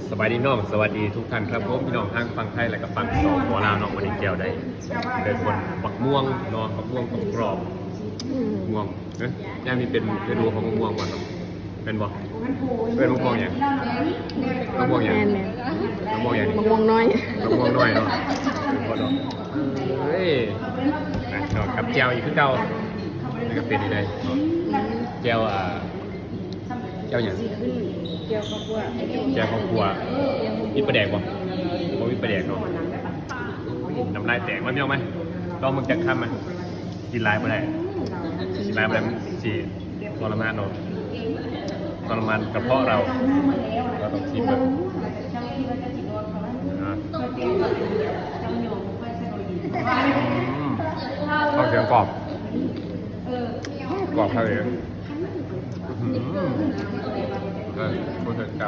ສະບາຍດີນ້ອງ ສະຫວັດດີທຸກທ່ານຄັບຜົມ ພີ່ນ້ອງທາງຝັ່ງໄທ ແລະກະຝັ່ງ ສປ ລາວເນາະ. ມື້ນີ້ແຈ່ວໄດ້ ເປັນຄົນບັກມ່ວງເນາະ ບັກມ່ວງກອບໆ ອືມ ມ່ວງ ເອີ ຍາມນີ້ເປັນລະດູຂອງບັກມ່ວງບໍ່ເນາະ ແມ່ນບໍ່? ເອີ້ນບັກມ່ວງຫຍັງ? ບັກມ່ວງຫຍັງ? ແມ່ນໆ ບັກມ່ວງຫຍັງ? ບັກມ່ວງນ້ອຍ ບັກມ່ວງນ້ອຍເນາະ ເອີ ເນາະ ເອີຍ ນະເນາະ ກັບແຈ່ວອີກຄືເກົ່າ ແລ້ວກະເປັນໄດ້ເນາະ ແຈ່ວ ອ່າ ແຈ່ວຫຍັງ? ແຈ່ວເຂົ້າຂົ້ວ ແຈ່ວເຂົ້າຂົ້ວ ມີປາແດກບໍ່? ບໍ່ມີປາແດກເນາະ. ໂອ້ຍ ນ້ຳລາຍແຕກ ມາ ເອົາມາ ລອງເບິ່ງຈັກຄຳມາ. ກິນຫຼາຍບໍ່ໄດ້ ກິນຫຼາຍບໍ່ໄດ້ ມັນຊິທໍລະມານເນາະ ທໍລະມານກະເພາະເຮົາ ເຮົາຕ້ອງກິນເບິ່ງ ອາ ອືມ ຟັງສຽງກອບ ກອບຄັກເລີຍ ອືມ ເອີ ບໍ່ເຖິງເຈົ້າ.